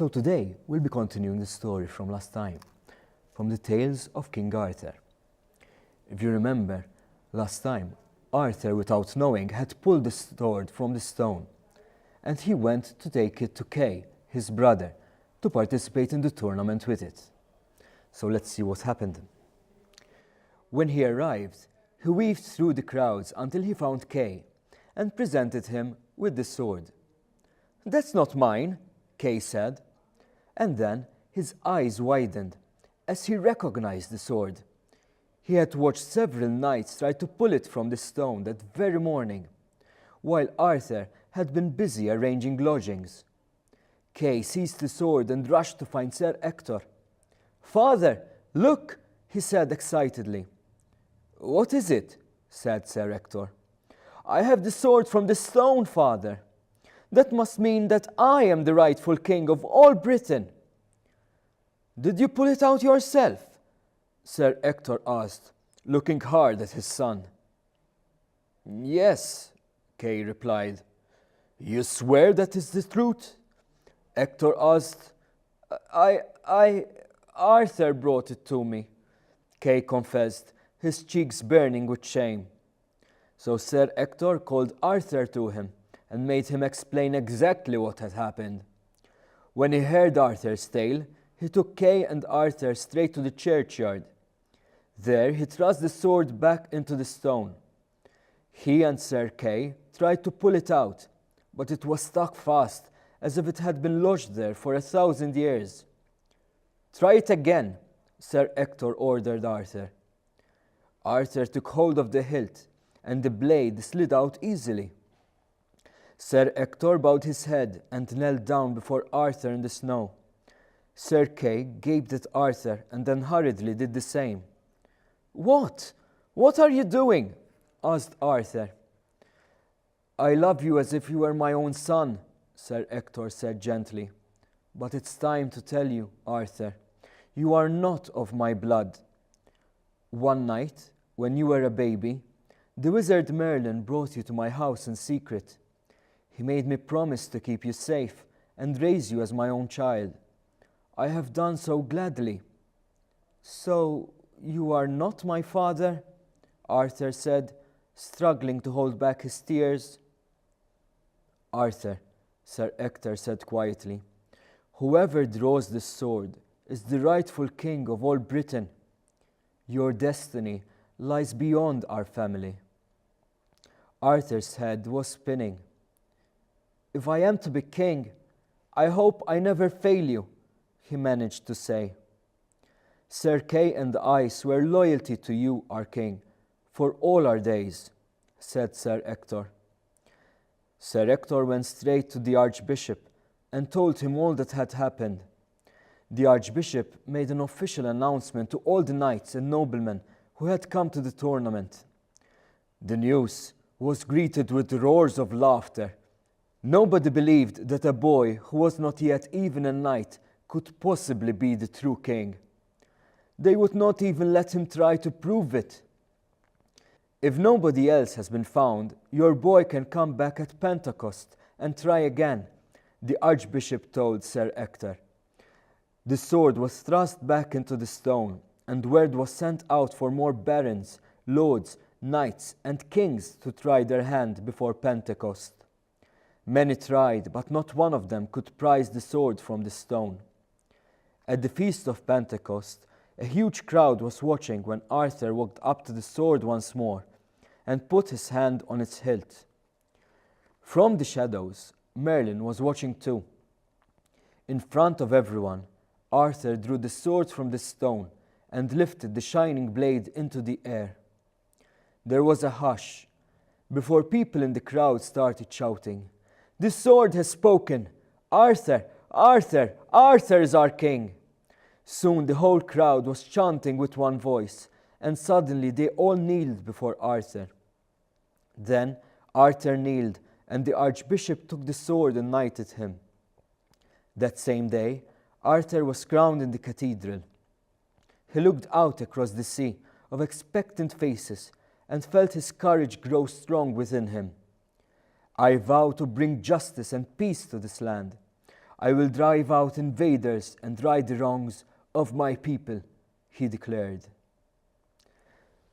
So today we'll be continuing the story from last time, from the tales of King Arthur. If you remember, last time Arthur, without knowing, had pulled the sword from the stone, and he went to take it to Kay, his brother, to participate in the tournament with it. So let's see what happened. When he arrived, he weaved through the crowds until he found Kay and presented him with the sword. "That's not mine," Kay said, and then his eyes widened as he recognized the sword. He had watched several knights try to pull it from the stone that very morning, while Arthur had been busy arranging lodgings. Kay seized the sword and rushed to find Sir Ector. "Father, look," he said excitedly. "What is it?" said Sir Ector. "I have the sword from the stone, father. That must mean that I am the rightful king of all Britain." "Did you pull it out yourself?" Sir Ector asked, looking hard at his son. "Yes," Kay replied. "You swear that is the truth?" Ector asked. Arthur brought it to me," Kay confessed, his cheeks burning with shame. So Sir Ector called Arthur to him and made him explain exactly what had happened. When he heard Arthur's tale, he took Kay and Arthur straight to the churchyard. There he thrust the sword back into the stone. He and Sir Kay tried to pull it out, but it was stuck fast, as if it had been lodged there for 1,000 years. "Try it again," Sir Ector ordered Arthur. Arthur took hold of the hilt, and the blade slid out easily. Sir Ector bowed his head and knelt down before Arthur in the snow. Sir Kay gaped at Arthur and then hurriedly did the same. What are you doing?" asked Arthur. "I love you as if you were my own son," Sir Ector said gently. "But it's time to tell you, Arthur, you are not of my blood. One night, when you were a baby, the wizard Merlin brought you to my house in secret. He made me promise to keep you safe and raise you as my own child. I have done so gladly." "So you are not my father?" Arthur said, struggling to hold back his tears. "Arthur," Sir Ector said quietly, "whoever draws this sword is the rightful king of all Britain. Your destiny lies beyond our family." Arthur's head was spinning. "If I am to be king, I hope I never fail you," he managed to say. "Sir Kay and I swear loyalty to you, our king, for all our days," said Sir Ector. Sir Ector went straight to the Archbishop and told him all that had happened. The Archbishop made an official announcement to all the knights and noblemen who had come to the tournament. The news was greeted with roars of laughter. Nobody believed that a boy who was not yet even a knight could possibly be the true king. They would not even let him try to prove it. "If nobody else has been found, your boy can come back at Pentecost and try again," the Archbishop told Sir Ector. The sword was thrust back into the stone, and word was sent out for more barons, lords, knights, and kings to try their hand before Pentecost. Many tried, but not one of them could prise the sword from the stone. At the Feast of Pentecost, a huge crowd was watching when Arthur walked up to the sword once more and put his hand on its hilt. From the shadows, Merlin was watching too. In front of everyone, Arthur drew the sword from the stone and lifted the shining blade into the air. There was a hush before people in the crowd started shouting, "The sword has spoken! Arthur, Arthur, Arthur is our king!" Soon the whole crowd was chanting with one voice, and suddenly they all kneeled before Arthur. Then Arthur kneeled, and the Archbishop took the sword and knighted him. That same day, Arthur was crowned in the cathedral. He looked out across the sea of expectant faces and felt his courage grow strong within him. "I vow to bring justice and peace to this land. I will drive out invaders and right the wrongs of my people, he declared.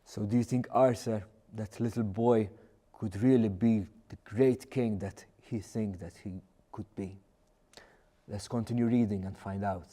So do you think Arthur, that little boy, could really be the great king that he thinks that he could be? Let's continue reading and find out.